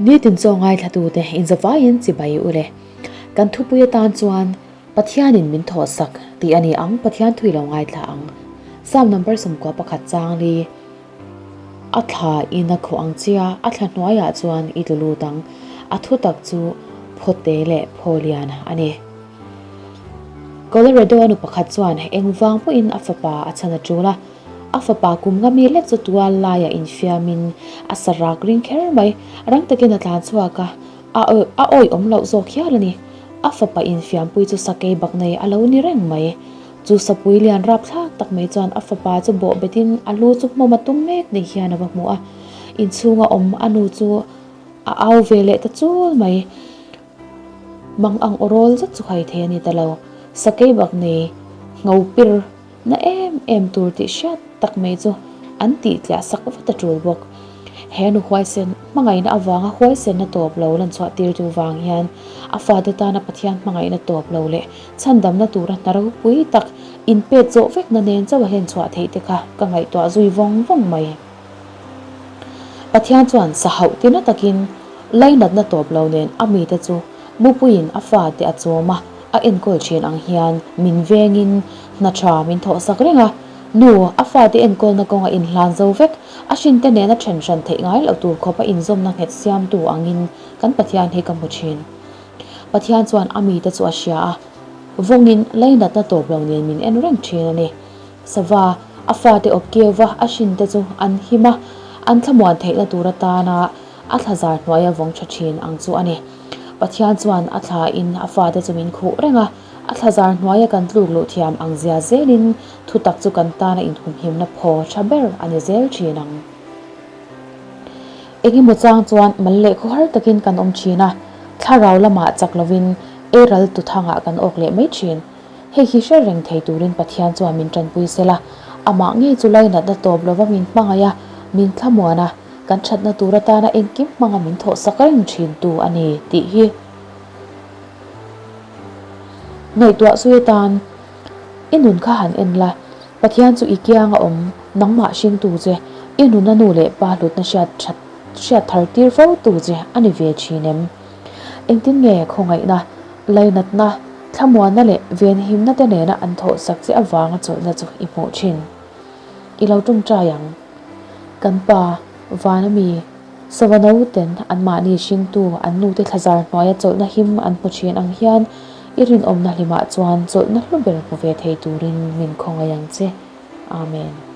Nitin chaw ngaithlatute inzavaiin chibai u le. Kan thupui atan chuan Pathianin min thawhsak tih a ni ang, Pathian thui lo ngaithla ang. Psalm number 11 chang li, A thla in a khawh ang chia, a thla hnuaiah chuan i tlu lut ang, a thutak chu phawte leh phawlian a ni. Colorado a nu pakhat chuan engvang pawhin a fapa a chhan a tul a, a fapa kum nga mi lek chu tual laiah infiamin a sarak ring kher mai, rang takin a tlan chhuak a, a a awihawm loh zawk hial a ni. A fapa infiampui chu sakei bak nei a lo ni reng mai. Chu sapui lian rapthlak tak mai chuan a fapa chu bawh betin a lu chu hmawm a tum mek ni hian a va hmu a, inchhunga awm a nu chu a au ve leh ta chul mai. Mang ang aw rawl zet chu hai thei a ni ta lo. Sakei bak nei ngho pir na em em tur tih hriat tak mai chu an tih tliah sak vat a tul bawk. He nu huaisen hmangaihna avanga huaisenna tawp lo lan chhuah tir tu vang hian a fate tana Pathian hmangaihna tawp lo leh chhandamna tura hna ropui tak inpet zawh vekna nen chauh a hlen chhuah theih te kha ka ngaihtuah zui vawng vawng mai. Pathian chuan sa hauh ti na takin lainatna tawp lo nen a mite chu mupuiin a fate a chawm a, a enkawl thin ang hian min vengin hna tha min thawhsak reng a. Nu, a fate enkawlna kawnga inhlan zo vek, a hrinte nena then hran theih ngai loh tur khawpa inzawmna nghet siamtu angin kan Pathian hi ka hmu thin. Pathian chuan a mite chu a hria a, vawngin lainatna tawp lo nen min en reng thin a ni. Sava, a fate awp keu va a hrin te chu an him a, an thlamuan theihna tur atana a thlazar hnuaia vawng tha thin ang chu a ni. Pathian chuan a thla in a fate chu min khuh reng a, a thlazar hnuaia kan tluk luh thiam ang zia zelin thutak chu kan tana inhumhimna phaw tha ber a ni zel thin ang. Engemaw chang chuan mal leh khawhar takin kan awm thin a, thlarau lamah chak lovin eiral tuthangah kan awk leh mai thin. Hei hi hre reng thei turin Pathian chuan min tanpui sela, amah ngei chu lainatna tawp lova min hmangaih a, min thlamuan a, kan thatna tur atana engkim hmanga min thawhsak reng thintu a ni tih hi ngaihtuah zui atan i nun kha han en la, Pathian chu i kianga awm nangmah hringtu che, i nuna nu leh pa hlutna hriat that hriat thar tir fo tu che a ni ve thin em? Engtin nge khawngaihna, lainatna, thlamuanna leh venhimna te nena an thawhsak che avanga chawlhna chu i hmuh thin? I lo tawngtai ang. Kan pa, vana mi, sava nauten anmahni hringtu an nute thlazar hnuaia chawlhna him an hmu thin ang hian i rinawmna hlimah chuan chawlhna hlu ber hmu ve thei turin min khawngaih ang che. Amen.